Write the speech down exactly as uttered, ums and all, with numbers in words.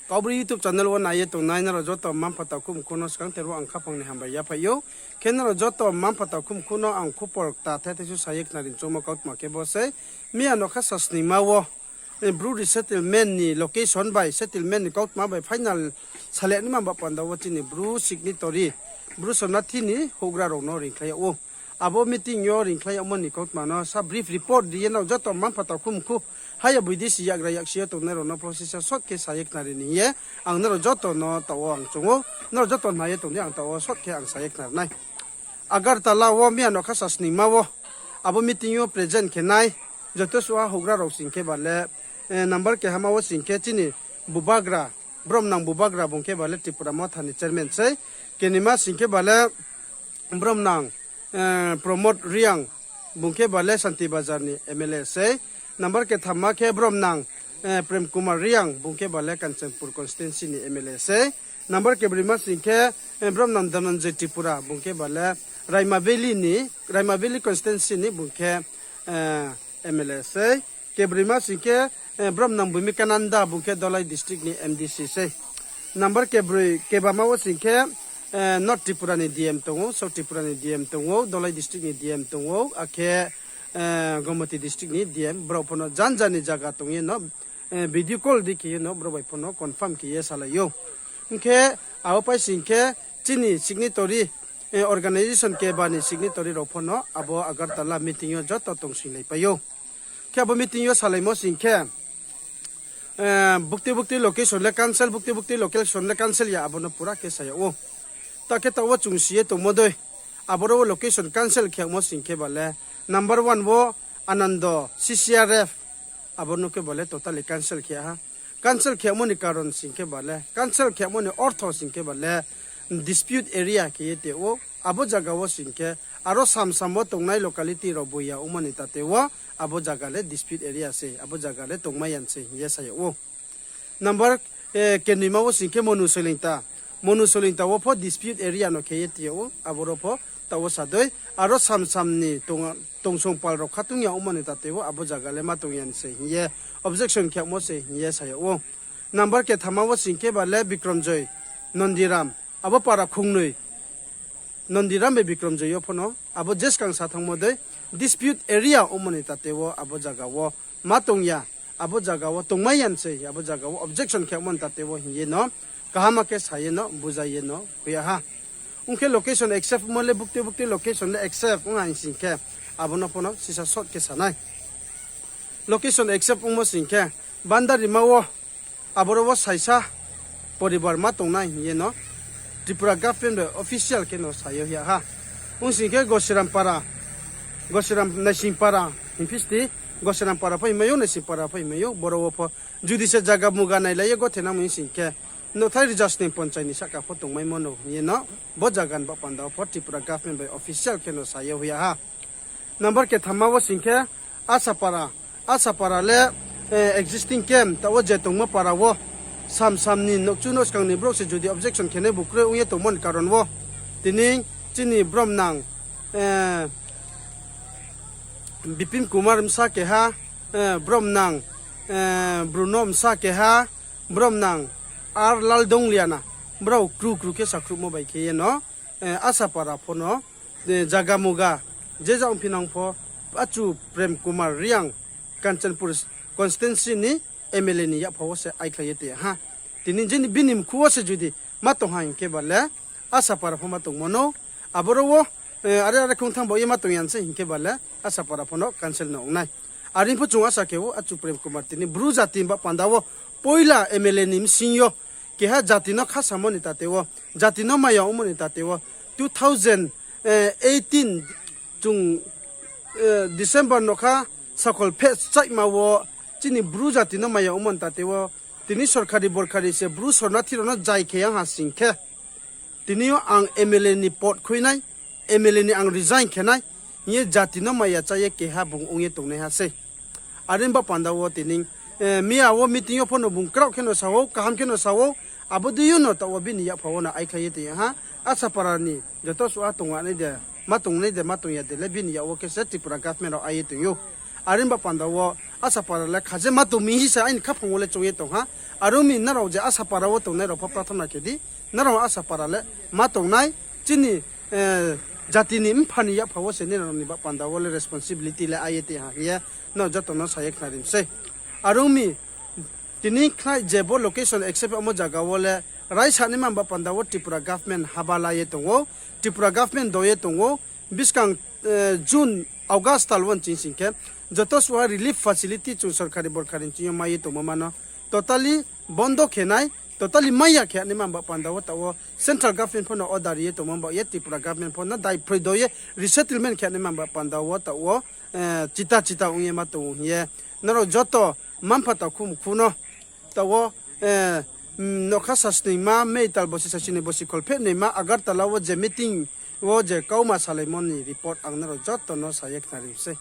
Kaubru YouTube channel wo nai ye tongnai nrao joto mma-mpha takhu mkhu no skangther wo ang khaphang ni hambai yaphaih ou. Khe nrao joto mma-mpha takhu mkhu no ang khupor kta thai thai su sa ye khnari choungmo kautma khe bo sei. Miya nokha sa sningma wo, eh, Bru resettlement ni location bai settlement ni kautma bai final salai naima ba panda wo chini Bru signatory, Bru sornathi ni houhgra rao no ringkhlai yag ou. Abo meeting yo ringkhlai yagmo ni kautma no sa brief report ri ye nrao joto mma-mpha takhu mkhu, haya boidesi yagra yaksi yo tongnai rao no pho sisa short khe sa ye khnari ni hing ye ang nrao joto no taoh wo ang choung ou, nrao joto nai ye tong di, ang taoh wo short khe ang sa ye khnari nai. Agartala wo miya nokha sa sningma wo abo meeting yo present khe nai joto suha houhgra rao sing khe ba le, eh, number kehama wo sing khe chini bubagra, bromnang bubagra bung khe ba le Tipra Motha ni chairman sei. Kenima sing khe ba le bromnang, eh, Pramod Reang, bung khe ba le Santi Bazar ni M L A sei. Number kethamma khe bromnang, eh, Prem Kumar Reang, bung khe ba le Kanchanpur constituency ni M L A sei. Number kebroima sing khe, eh, bromnang Dhananjoy Tripura, bung khe ba le Raima Valley ni, Raima Valley constituency ni bung khe, eh, M L A sei. Kebroima sing khe, eh, bromnang Bhumikananda, bung khe Dhalai district ni M D C sei. Number kebroi, kebama wo sing khe, eh, North Tripura ni D M tong ou, South Tripura ni D M tong ou, Dhalai district ni D M tong ou, akhe, eh, Gomati district ni D M, brao pho no janja ni zaga tong ye no, eh, video call di khe ye no brao bai pho no confirm khe ye salai ou. Hing khe abo pai sing khe chini signatory, eh, organization keba ni signatory rao pho no abo Agartala meeting yo joto tongsoinglaipai ou. Khe abo meeting yo salaimo sing khe, eh, bukti bukti location le cancel, bukti bukti location le cancel ya, abo no pura khe sa yag ou. Ta khe taoh wo chung si ye tongmo dei, aboro wo location cancel khe yagmo sing khe ba le, number one wo Anando C C R F, abo no khe ba le totally cancel khe ha. Cancel khe yagmo ni karon sing khe ba le, cancel khe yagmo ni ortho sing khe ba le, dispute area khe ye tong ou. Abo zaga wo sing khe aro sam sam wo tongnai locality rao boiya ongmo ni tate wo abo zaga le dispute area sei, abo zaga le tongmai ya sei hing ye sa yag ou. Number, eh, kenoima wo sing khe Monu Soilingta. Monu Soilingta wo pho dispute area no khe ye tong yag ou, aboro pho taoh wo sa dei. Aro sam sam ni tong-, tongsong pal rao khatung ya ongmo ni tate wo abo zaga le ma tong ya sei hing ye objection khe yagmo sei hing ye sa yag ou. Number kethamma wo sing khe ba le Bikramjoy, Nondiram, abo para khongnoi, Nondiram bai Bikramjoy yo pho no abo je skang sa thanngmo dei dispute area ongmo ni tate wo abo zaga wo ma tong ya, abo zaga wo tongmai ya sei, abo zaga wo objection khe yagmo ni tate wo hing ye no kaham khe sa ye no bujai ye no hoih ya ha. Ong khe location accept mo le bukti bukti location le accept ong ha hing sing khe abo no pho no sisa short khe sa nai. Location accept ongmo sing khe Bandarima wo aboro wo saisa poribar ma tongnai hing ye no Tripura government bai official khe no sa ye hoih ya ha. Ong sing khe Gosiram para, Gosiram Naising para hing phi sdi, Gosiram para pho hingmai ou, Naising para pho hingmai ou, boro wo pho judi se zaga muga nailai ye gothenamo hing sing khe nouhthai rzasning ponchai ni sahka pho tongmaimo no hing ye no bo zaga ni ba panda wo pho Tripura government bai official khe no sa ye hoih ya ha. Number kethamma wo sing khe Asapara. Asapara le, eh, existing camp, taoh wo je tongmo para wo sam sam ni nouhchu no skang ni brouh se judi objection khe nai bu kroi ong ye tongmo ni karon wo tini chini bromnang, eh, Bipin Kumar bsa keha, eh, bromnang, eh, Bruno bsa keha, bromnang R Laldongliana, brao kru kru khe sakhruhmo bai khe ye no, eh, Asapara pho no, eh, zaga muga, je ja ongphi nang pho, achu Prem Kumar Reang, Kanchanpur constituency ni M L A ni yakpha wo se aikhlai ye tong ha. Tini je bini mkhu wo se judi ma tong ha hing khe ba le, Asapara pho ma tongmo no, aboro wo, eh, are are khongthang bao ye ma tong ya sei hing khe ba le, Asapara pho no cancel no ong nai. Are pho chung asa khe ou, achu Prem Kumar tini Bru jati ni ba panda wo, poila M L A ni bsing yo, keha jati no khasamo ni tate wo, jati no maya ongmo ni tate wo, two thousand eighteen chung, eh, December nokha sakhol pheh chaihma wo chini Bru jati no maya ongmo ni tate wo, tini sorkari borkari se Bru sornathi rao no jai khe yang ha sing khe, tini yo ang M L A ni pod khui nai, M L A ni ang resign khe nai, hing ye jati no maya chá ye keha bung ong ye tongnaiha sei. Are ni ba panda wo tini, eh, miya wo meeting yo pho no bung kraoh khe no sa ou, kaham khe no sa ou, abo dei yo no taoh wo bini yakpha wo no aikhlai ye tong ha, Asapara ni joto suh ha tong nai de, ma tong nai de, ma tong ya de le bini yak wo khe se Tripura government rao ai ye tong ou. Are ni baoh panda wo Asapara le khaje ma tong mi hing se aini khaphang wo le choung ye tong ha. Are ong mi nrao je Asapara wo tongnai rao pho prathona khe di. Nrao Asapara le ma tongnai, chini jati ni mpha ni yakpha wo se nrao ni baoh panda wo le responsibility le ai ye tong ha hing ye nrao joto no sa ye khnari mi sei. Are ong mi tini khnai je bo location accept yagmo zaga wo le raisa naima baoh panda wo Tripura government haba la ye tong ou, Tripura government do ye tong ou, buskang June, August tal wo nching sing khe joto suha relief facility chung sorkari borkari nching yo mai ye tongmo ma no totally bondo khe nai, totally mai ya khe naima baoh panda wo taoh wo central government pho no order ri ye tongmo baoh ye Tripura government pho no daiphroi do ye resettlement khe naima baoh panda wo taoh wo chita chita ong ye ma tong ou hing ye nrao joto mma-mpha takhu mkhu no taoh wo nokha sasningma, May tal bosi sasning bosi kholphehnoima Agartala wo je meeting wo je kauma salaimo ni report ang nrao joto no sa ye khnari sei.